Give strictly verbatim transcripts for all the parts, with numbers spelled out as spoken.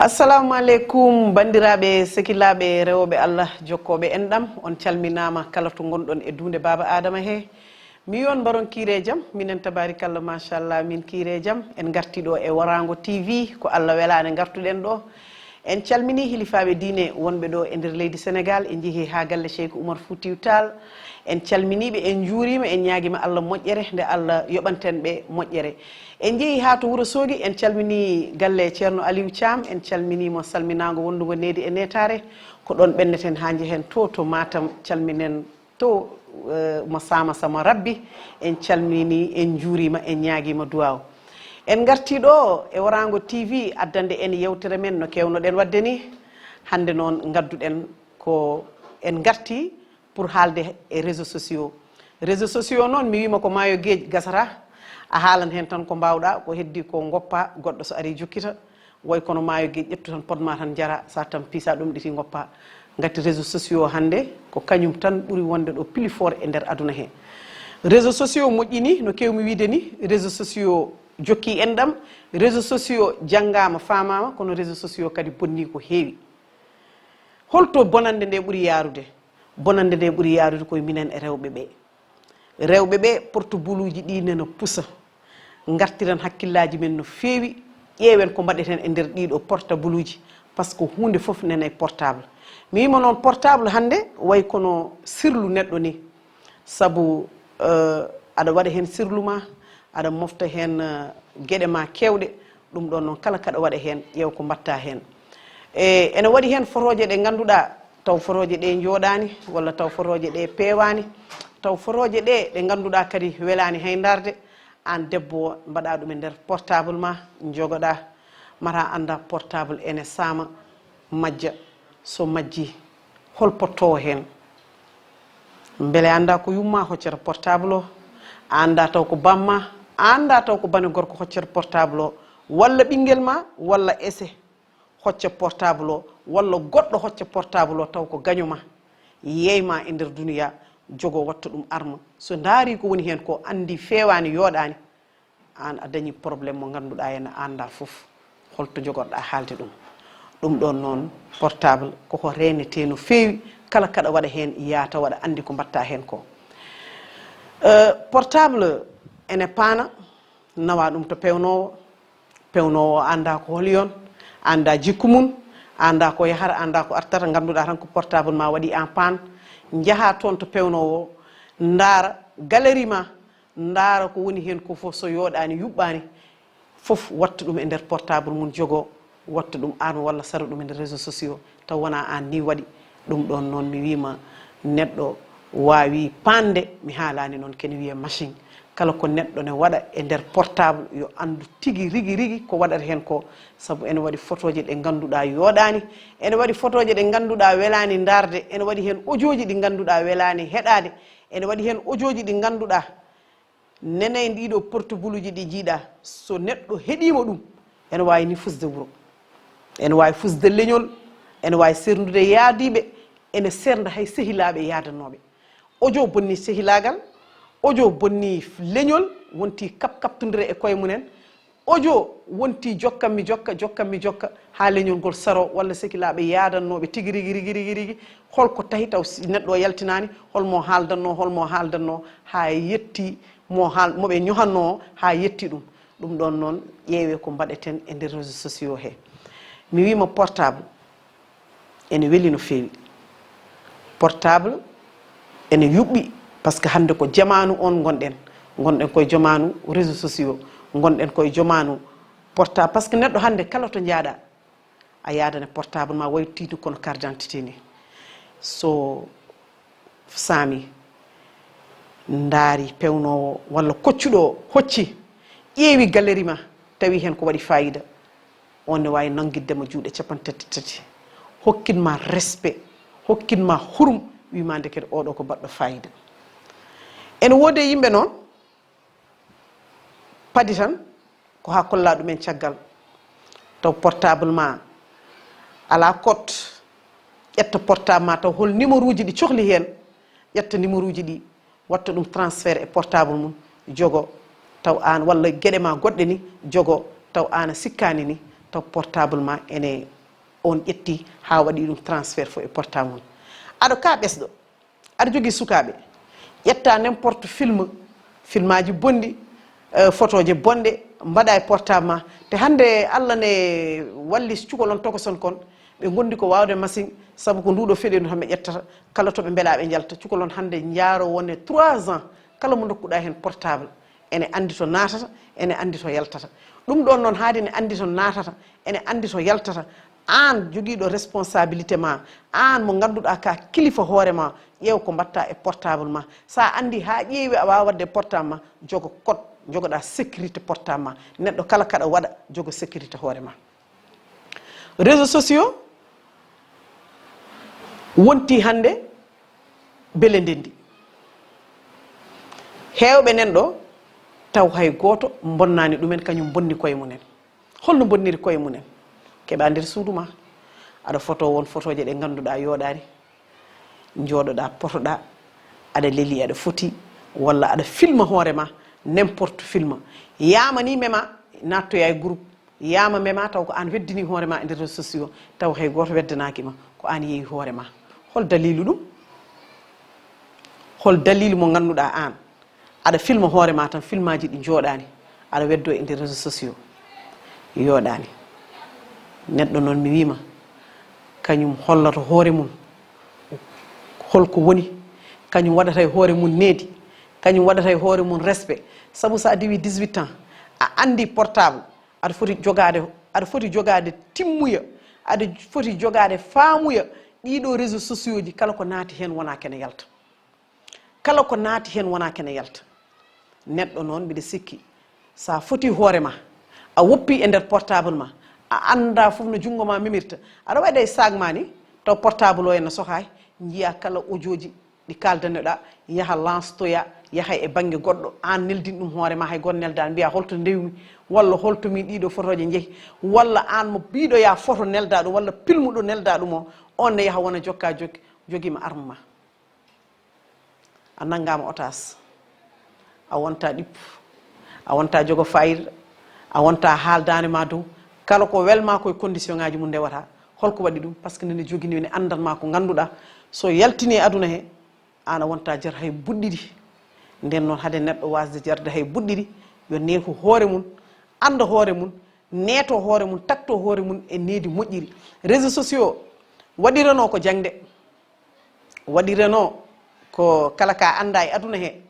Assalamu aleykum, banndiraaɓe, sekilaaɓe, rewooɓe Allah, jokkooɓe enɗam. On calminaama kala to ngonɗon e duunde Baaba Aadama he. Mi wiyi on mbaron kiire jam, minen tabaarikalla, machallah, min kiire jam. En ngartii ɗo e Waraango T V, ko Allah welaani ngartuɗen ɗo. En calminii hilifaaɓe diine wonɓe ɗo e nder leydi Senegaal, en njehii haa galle Seyku Umar Fuutiyu Taal. En calminii ɓe, en njuuriima, en ñaagiima Allah moƴƴere, nde Allah yoɓanten ɓe moƴƴere. En njehii haa to Wuro Soogi, en calminii galle Ceerno Aliw Caam, en calminii mo salminaango wonndungo needi e neetaare. Ko ɗoon ɓenneten haa njehen to, to Maatam, calminen to, eh, mo Saama Sama Rabbi. En calminii, en njuuriima, en ñaagiima duwaaw. En ngartii ɗo e Waraango T V addande en yeewtere men no keewnoɗen waɗde ni. Hannde noon ngadduɗen ko en ngartii pour haalde e réseaux sociaux. Réseaux sociaux noon, mi wiima ko maayo geej gasata, a haalan heen tan ko mbaawɗaa, ko heddii ko ngoppa, goɗɗo so arii jokkita, way kono maayo geej, ƴettu tan podma tan jara, sa tan piisa ɗum ɗiti ngoppa. Ngati réseaux sociaux hannde ko kañum tan ɓuri wonde ɗo plus fort e nder aduna he. Réseaux sociaux moƴƴini, no keewmi wiide ni, réseaux sociaux jokki enɗam, réseaux sociaux janngaama, faamaama, kono réseaux sociaux kadi bonni ko heewi. Holto bonannde nde ɓuri yaarude? Bonannde nde ɓuri yaarude koye minen e rewɓe ɓe. Rewɓe ɓe, portable uji ɗi nena pusa, ngartiran hakkillaaji men no feewi, ƴeewen ko mbaɗeten e nder ɗiɗo portable uji, par ce que huunde fof nena e portable. Mi wiima noon portable hannde way kono sirlu neɗɗo ni, sabu, eh, aɗa waɗa heen sirlu ma, aɗa mofta heen, eh, geɗe ma keewɗe, ɗum ɗoon noon kala kaɗa waɗa heen, ƴeew ko mbaɗta heen. E, ene waɗi heen fotooje ɗe ngannduɗaa taw fotooje ɗe njooɗaani, walla taw fotooje ɗe peewaani, taw fotooje ɗe ɗe ngannduɗaa kadi welaani hay ndaarde, aan debbo o mbaɗa ɗum e nder portable ma, njogoɗa, mata annda portable ene saama, majja, so majji, hol pottowo heen? Mbele a annda ko yumma hoccata portable o, a annda taw ko bamma, a annda taw ko bane gorko hoccata portable o, walla ɓinngel ma, walla ese hocca portable o, walla goɗɗo hocca portable o taw ko gaño ma, yeeyma e nder duniya, jogo watta ɗum arma. So ndaari ko woni heen ko anndi feewaani yooɗaani, aan a dañi problème mo ngannduɗaa ene annda fof. Holto jogorɗa haalde ɗum? Ɗum ɗoon noon, portable koko reenetee no feewi, kala kaɗa waɗa heen yaata waɗa anndi ko mbaɗta heen ko. Eh, portable ene paana, nawa ɗum to pewnoowo, pewnoowo o annda ko holi on, annda jikku mum, annda ko yahata, annda ko artata, ngannduɗaa tan ko portable ma waɗi en panne, njaha toon to pewnoowo o, ndaara galerie ma, ndaara ko woni heen ko fof, so yooɗaani, yuɓɓaani, fof watta ɗum e nder portable mum, jogo, watta ɗum arme walla sara ɗum e nder réseaux sociaux, taw wona aan ni waɗi. Ɗum ɗoon noon mi wiima neɗɗo waawi paande, mi haalaani noon kene wiya machine. Kala ko neɗɗo ne waɗa e nder portable, yo anndu tigi rigi rigi ko waɗata heen ko, sabu ene waɗi fotooje ɗe ngannduɗaa yooɗaani, ene waɗi fotooje ɗe ngannduɗaa welaani ndaarde, ene waɗi heen ojooji ɗi ngannduɗaa welaani heɗaade, ene waɗi heen ojooji ɗi ngannduɗaa nene e ndiɗo portable uji ɗi njiiɗa, so neɗɗo heɗiima ɗum, ene waawi ni fusde wuro, ene waawi fusde leñol, ene waawi serndude yaadiiɓe, ene sernda hay sehilaaɓe yaadanooɓe. Ojo bonni sehilaagal, ojo bonni leñol, wonti kap-, kaptondire e koye mumen. Ojo wonti jokkan mi jokka, jokkan mi jokka, haa leñol ngol saro, walla sehilaaɓe yaadannooɓe tigi rigi, rigi, rigi, rigi. Holko tahi taw si neɗɗo o yaltinaani, holmo haaldanno, holmo haaldanno, haa yetti mo haal-, mo ɓe ñohanno o, haa yetti ɗum. Ɗum ɗoon noon, ƴeewee ko mbaɗeten e nder réseaux sociaux he. Mi wiima portable ene weli no feewi. Portable ene yuɓɓi, par ce que hannde ko jamaanu on ngonɗen. Ngonɗen koye jamaanu réseaux sociaux, ngonɗen koye jamaanu portable, par ce que neɗɗo hannde kala to njaaɗa, a yaadana portable ma, wayi tiitu kono carte d'identité ni. So saami, ndaari pewnoowo walla koccuɗo o, hocci, ƴeewi galerie ma, tawi heen ko waɗi fayida, on ne waawi nanngidde ma juuɗe capanɗe tati tati, hokkin ma respect, hokkin ma hurum, wii ma ndekete oɗo ko baɗɗo fayida. Ene woodi e yimɓe noon, padi tan ko haa kolla ɗumen caggal, taw portable ma alaa code, ƴetta portable ma taw hol numéro uji ɗi cohli heen, ƴetta numéro uji ɗi, watta ɗum transfert e portable mum, jogo, taw aan, walla geɗe ma goɗɗe ni, jogo, taw aan a sikkaani ni, taw portable ma ene On ƴetti haa waɗi ɗum transfert fof e portable mum. Aɗa ka ɓesɗo, aɗa jogii sukaaɓe, ƴetta n'importe film, filmaaji bonɗi, eh, fotooje bonɗe, mbaɗa e portable ma. Te hannde Allah ne walli cukalon tokoson kon, ɓe ngondi ko waawde machine, sabu ko nduɗo feɗendu tan ɓe ƴettata, kala to ɓe mbela ɓe njalta. Cukalon hannde njaaro wone trois ans, kala mo ndokkuɗa heen portable, ene anndi to naatata, ene anndi to yaltata. Ɗum ɗon noon, haade ene anndi to naatata, ene anndi to yaltata, aan jogiiɗo responsabilité ma, aan mo ngannduɗaa ka kilifa hoore ma, ƴeew ko mbaɗta e portable ma. So a anndi haa ƴeewi a waawa waɗde e portable ma, jogo code, jogoɗa sécurité portable ma. Neɗɗo kala kaɗa waɗa, jogo sécurité hoore ma. Réseaux sociaux wonti hannde bele ndenndi. Heewɓe nen ɗo taw hay gooto bonnaani ɗumen, kañum bonni koye mumen. Holno bonniri koye mumen? Keɓa nder suudu ma, aɗa foto won fotooje ɗe ngannduɗaa yooɗaani, njooɗoɗaa, potoɗaa, aɗa leli, aɗa foti, walla aɗa filma hoore ma, n'importe film. Yamani mema, nattoya e groupe, yama mema taw ko aan weddini hoore ma e nder réseaux sociaux, taw hay gooto weddanaaki ma, ko aan yeeyi hoore ma. Hol dalilu ɗum? Hol dalilu mo ngannduɗaa aan? Aɗa filma hoore ma tan, filmaaji ɗi njooɗaani, aɗa weddo e nder réseaux sociaux, yooɗaani. Neɗɗo noon, mi wiima, kañum holloto hoore mum holko woni, kañum waɗata e hoore mum needi, kañum waɗata e hoore mum respect. Sabu so a diwi dix-huit ans, a anndi portable, aɗa foti jogaade, aɗa foti jogaade timmuya, aɗa foti jogaade faamuya. Ɗiɗo réseaux sociaux ji, kala ko naati heen wona kene yalta. Kala ko naati heen wona kene yalta. Neɗɗo noon, mbiɗa sikki, so a foti hoore ma, a woppi e nder portable ma, a annda fof no junngo ma memirta. Aɗa waɗa e saag ma ni, taw portable o ene sohaay, njiya kala audio ji ɗi kaldanoɗa, yaha lanstoya, yaha e bannge goɗɗo, aan neldin ɗum hoore ma, hay gooto neldaani, mbiya holto ndewmi, walla holto min ɗiɗo fotooje njehi, walla aan mo mbiɗo ya foto nelda ɗum, walla pilmuɗo nelda ɗum o, on ne yaha wona jokka jokki, jogiima arme ma. A nanngaama otaas, a wonta ɗippu, a wonta jogo fayida, a wonta haaldaande ma dow. Kala ko welma ko e condition ngaji mum ndewata. Holko waɗi ɗum? Parce que nene jogini, ne anndan ma ko ngannduɗa. So yaltini e aduna he, aan a wonta jar hay buɗɗiɗi. Nden noon, hade neɗɗo wasde jarde hay buɗɗiɗi, yo neeku hoore mum, annda hoore mum, neeto hoore mum, takto hoore mum e needi moƴƴiri. Réseaux sociaux waɗirano ko jaŋde. Waɗirano ko kala ka annda e aduna he,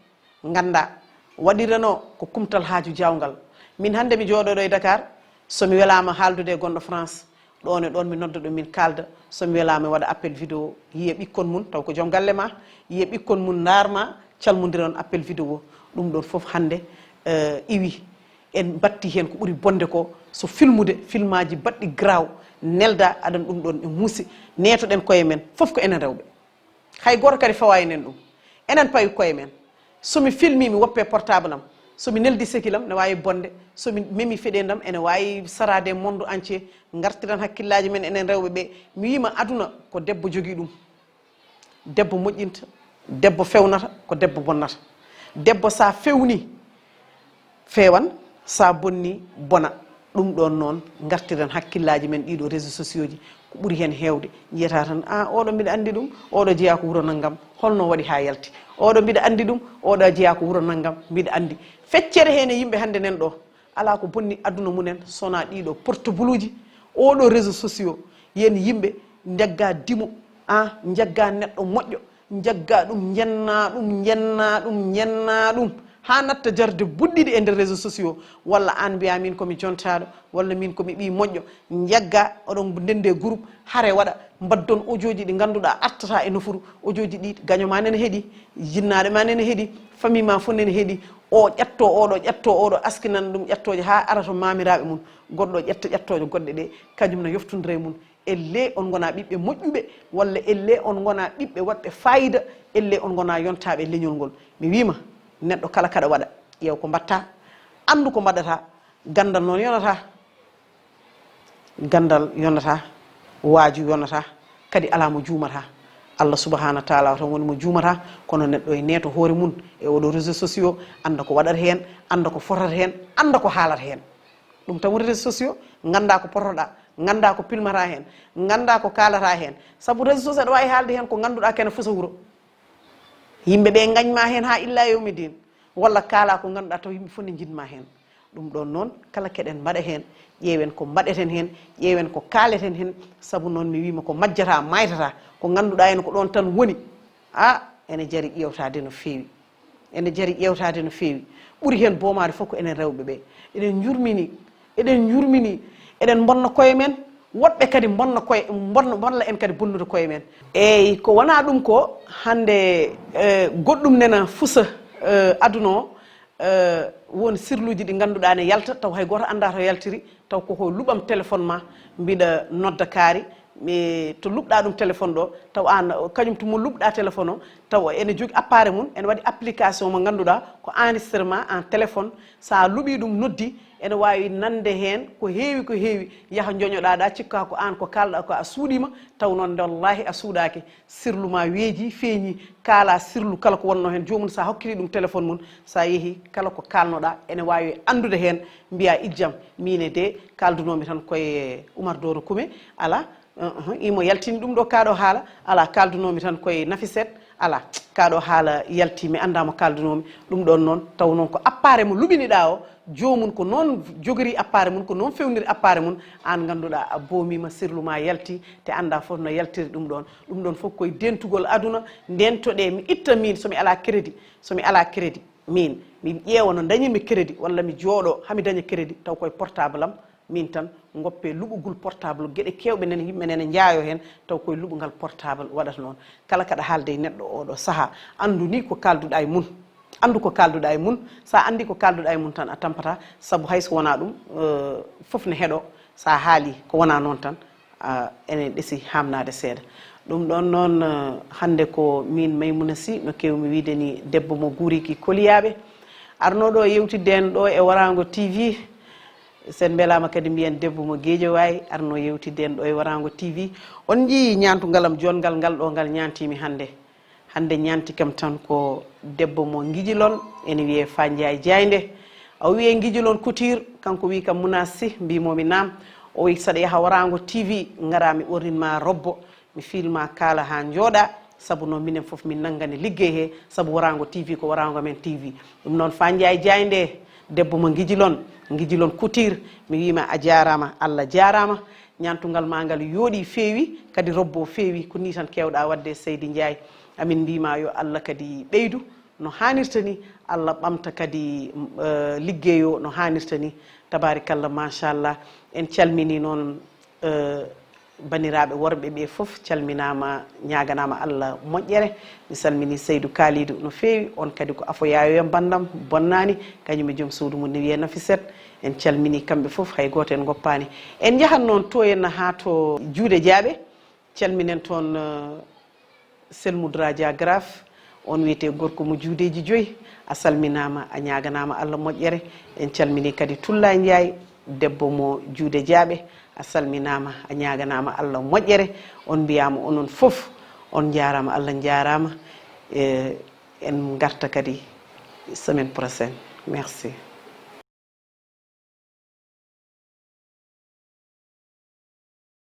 ngannda. Waɗirano ko kumtal haaju jaawngal. Min hannde mi jooɗoɗo e Dakar, so mi welaama haaldude e gonɗo France, ɗoon e ɗoon mi nodda ɗum, min kaalda. So mi welaama, mi waɗa appel vidéo, yiya ɓikkon mum, taw ko joom galle ma, yiya ɓikkon mum, ndaar ma, calmondiron appel vidéo. Ɗum ɗoon fof hannde, eh, iwi. En mbatti heen ko ɓuri bonde ko, so filmude, filmaaji baɗɗi garaaw, nelda, aɗan ɗum ɗoon e muusi, neetoɗen koye men, fof ko enen rewɓe. Hay gooto kadi fawa enen ɗum. Enen pawi koye men. So mi filmi, mi woppe portable am, so mi neldi sekil am, ne waawi bonde, so mi memi feɗeende am, ene waawi saraade monde entier, ngartiran hakkillaaji men enen rewɓe ɓe. Mi wiima aduna ko debbo jogii ɗum. Debbo moƴƴinta, debbo fewnata, ko debbo bonnata. Debbo sa fewni, fewan, sa bonni, bona. Ɗum ɗoon noon, ngartiren hakkillaaji men ɗiɗo réseaux sociaux ji, ko ɓuri heen heewde. Njiyata tan, a, oɗo mbiɗa anndi ɗum, oɗo jeyaa ko wuro nanngam, holno waɗi haa yalti? Oɗo mbiɗa anndi ɗum, oɗo jeyaa ko wuro nanngam, mbiɗa anndi. Feccere heen e yimɓe hannde nen ɗo, alaa ko bonni aduna mumen, sona ɗiɗo portable uji, oɗo réseaux sociaux, yen yimɓe njagga dimo, a, njagga neɗɗo moƴƴo, njagga ɗum, njenna ɗum, njenna ɗum, njenna ɗum, haa natta jarde buɗɗiɗi e nder réseaux sociaux, walla aan mbiya min ko mi jontaaɗo, walla min ko mi ɓii moƴƴo, njagga oɗon ndende groupe, hare waɗa, mbaddon audio ji ɗi ngannduɗaa artata e nofuru, audio ji ɗi gaño ma nene heɗi, jinnaaɗo ma nene heɗi, famille ma fof nene heɗi, o ƴetto oɗo, ƴetto oɗo, askinan ɗum ƴettooje haa ara to maamiraaɓe mum, goɗɗo ƴetta ƴettooje goɗɗe ɗe, kañum na yoftondira e mum, elle on ngona ɓiɓɓe moƴƴuɓe, walla elle on ngona ɓiɓɓe waɗɓe fayida, elle on ngona yontaaɓe leñol ngol. Mi wiima, neɗɗo kala kaɗa waɗa, ƴeew ko mbaɗta, anndu ko mbaɗata, ganndal noon yonata. Ganndal yonata, waaju yonata, kadi alaa mo juumata. Allah subhanahu wa taala o tan woni mo juumata, kono neɗɗo e neeto hoore mum e oɗo réseaux sociaux, annda ko waɗata heen, annda ko fotata heen, annda ko haalata heen. Ɗum tan woni réseaux sociaux, ngannda ko potoɗa, Nganndaa ko pilmata heen, nganndaa ko kaalata heen. Sabu réseau social aɗa waawi haalde heen ko ngannduɗaa kene fusa wuro. Yimɓe ɓe ngañma heen haa illa yawmi din. Walla kaalaa ko ngannduɗaa taw yimɓe fof ne njiɗma heen. Ɗum ɗoon noon, kala keɗen mbaɗa heen, ƴeewen ko mbaɗeten heen, ƴeewen ko kaaleten heen. Sabu noon mi wiima ko majjata, maaytata, ko ngannduɗaa en ko ɗoon tan woni. A, ene jari ƴeewtaade no feewi. Ene jari ƴeewtaade no feewi. Ɓuri heen boomaade fof ko enen rewɓe ɓe. Eɗen njurmini, eɗen njurmini, eɗen mbonna koye men, woɗɓe kadi mbonna koye, mbonna, mbonna en kadi bonnude koye men. Eeyi, ko wonaa ɗum ko hannde, eh, goɗɗum nena fusa, eh, aduna o, eh, won sirluuji ɗi ngannduɗaa ne yalta, taw hay gooto anndaa to yaltiri, taw koko luɓam téléphone ma, mbiɗa nodda kaari, mi, to luɓɗa ɗum téléphone ɗo, taw aan, kañum tuma luɓɗa téléphone o, taw ene jogi appareil mum, ene waɗi application mo ngannduɗaa ko enregistrement en téléphone, so a luɓi ɗum noddi, ene waawi nande heen ko heewi, ko heewi, yaha joñoɗaa ɗa, cikka ko aan ko kaalɗa ko a suuɗiima, taw noon nde wallaahi a suuɗaaki, sirlu ma weeji, feeñi, kaala sirlu kala ko wonnoo heen, joomum so a hokkiri ɗum téléphone mum, so a yehi kala ko kaalnoɗa, ene waawi anndude heen, mbiya ijjam, miin e de kaaldunoomi tan koye Umar Dooro Kume, ala, uh, uh, imo yaltini ɗum ɗo kaaɗo haala, ala, kaaldunoomi tan koye Nafisat, ala, kaaɗo haala yalti, mi anndaa mo kaaldunoomi, ɗum ɗoon noon, taw noon ko appareil mo luɓiniɗa o, joomum ko noon jogori appareil mum, ko noon fewniri appareil mum, aan ngannduɗa a boomiima, sirlu ma yalti, te anndaa fof no yaltiri ɗum ɗoon. Ɗum ɗoon fof koye dentugol aduna, ndentoɗe, mi itta miin, so mi alaa crédit, so mi alaa crédit, miin, mi ƴeewa no dañirmi crédit, walla mi jooɗo, haa mi daña crédit, taw koye portable am, miin tan, ngoppe luɓugol portable, geɗe keewɗe nene, yimɓe nene njaayo heen, taw koye luɓungal portable waɗata noon. Kala kaɗa haalde e neɗɗo oɗo sahaa, anndu ni ko kaalduɗa e mum. Anndu ko kaalduɗa e mum. So a anndi ko kaalduɗa e mum tan, a tampataa, sabu hay so wonaa ɗum, eh, fof ne heɗo, so a haali ko wonaa noon tan, ah, ene ɗesi haamnaade seeɗa. Ɗum ɗoon noon, eh, hannde ko miin Maymuna Sy, no keewmi wiyde ni, debbo mo Guuriki Koliyaaɓe. Arnoo ɗo yewtidde en ɗo e Waraango T V. So en mbelaama kadi mbiyen debbo mo Geejawaay, arnoo yewtidde en ɗo e Waraango T V. On njiyii ñaantungal am joɗngal ngal ɗo ngal ñaantiimi hannde. Hannde ñaanti kam tan ko debbo mo Ngijilon, ene wiyee Fa Njaay Jaaynde. O wiyee Ngijilon Couture, kanko wiyi kam Muna Sy, mbiimoomi naam. O wiyi saɗa yaha Waraango T V, ngaraa mi ɓornin ma robbo, mi fiil ma kaala haa njooɗa, sabu noon minen fof min nanngani liggey he, sabu Waraango T V ko Waraango men T V. Ɗum noon Fa Njaay Jaaynde, debbo mo Ngijilon, Ngijilon Couture, mi wiima a jaaraama, Allah jaaraama. Ñaantungal ma ngal yooɗi feewi, kadi robbo feewi, ko nii tan keewɗa waɗde Seydi Njaay. Amin mbiima yo Allah kadi ɓeydu no haanirta ni, Allah ɓamta kadi, eh, liggey o no haanirta ni. Tabaarikalla, machallah. En calmini noon, eh, baniraaɓe worɓe ɓe fof, calminaama, ñaaganaama Allah moƴƴere. Mi salmini Seydu Kaalidu no feewi, on kadi ko afoyaayo en banndam, bonnaani, kañum e joom suudu mum ne wiyee Nafisat. En calmini kamɓe fof, hay gooto en ngoppaani. En njahan noon to en haa to Juude Jaaɓe, calminen toon, eh, Selmu Draja Graf, on wiyetee gorko mo juudeeji joyi. A salminaama, a ñaaganaama Allah moƴƴere. En calmini kadi Tulla Njaay, debbo mo Juude Jaaɓe. A salminaama, a ñaaganaama Allah moƴƴere. On mbiyaama onon fof, on njaaraama, Allah njaaraama. Eh, en ngarta kadi semaine prochaine. Merci.